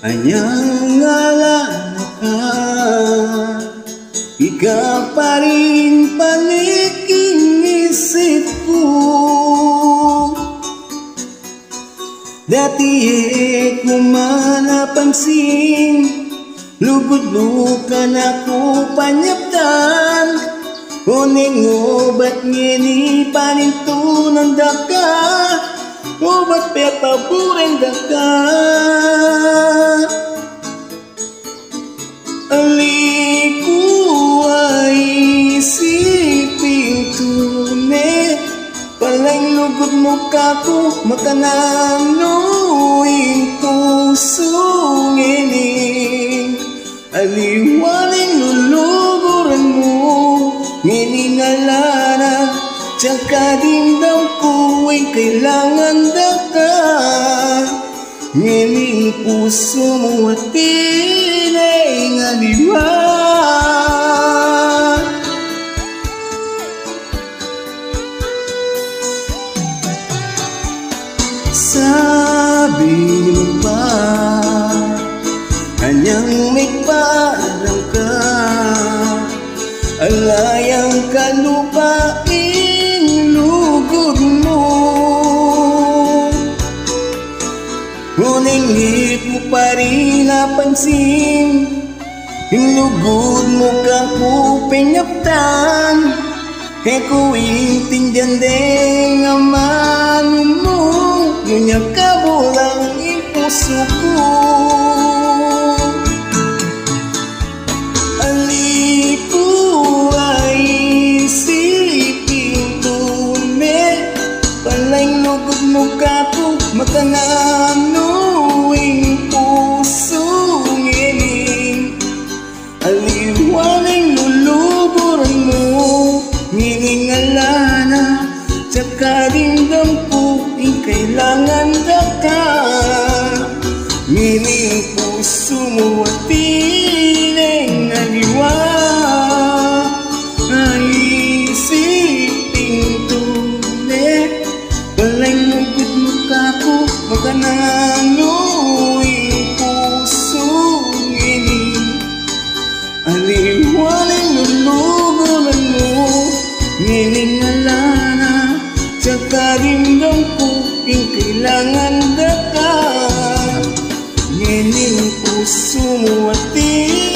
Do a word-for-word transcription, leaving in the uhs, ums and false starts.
Anyang ala na ka, ika pa rin palikinisip ku. Dati e ku man napansin, lugud mu kanaku panyaptan. Oneng obat ngeni panintunan da ka, obat pepaburen da ka. Ali ku aisipin tune, palang lugud mu kaku, makananu ing pusu ngeni. Aliwa ning luluguran mu, ngening ala na, tsaka dimdam ku ing kailangan da ka. Ngening pusu mu atin ing aliwa. Sabi mu pa, anyang migparang ka, ala yang kalupa ing lugud mu. Ngunit di ku pa rin napansin, ing lugud mu kaku penyaptan. E ku intindian deng amanu mu, nunya kabulang ing pusu ku. Ali ku aisipin tune, palang lugud mu kaku, makananu ing pusu ngeni. Aliwa ning luluguran mu, ngening ala na, tsaka dimdam ku ing kailangan da ka. Ngening pusu mu atin ing aliwa. Aisipin tune, palang lugud mu kaku, makananu ing pusu ngeni. Aliwa ning luluguran mu, ngening ala na, tsaka dimdam ku ing kailangan da ka. Ngening pusu mu atin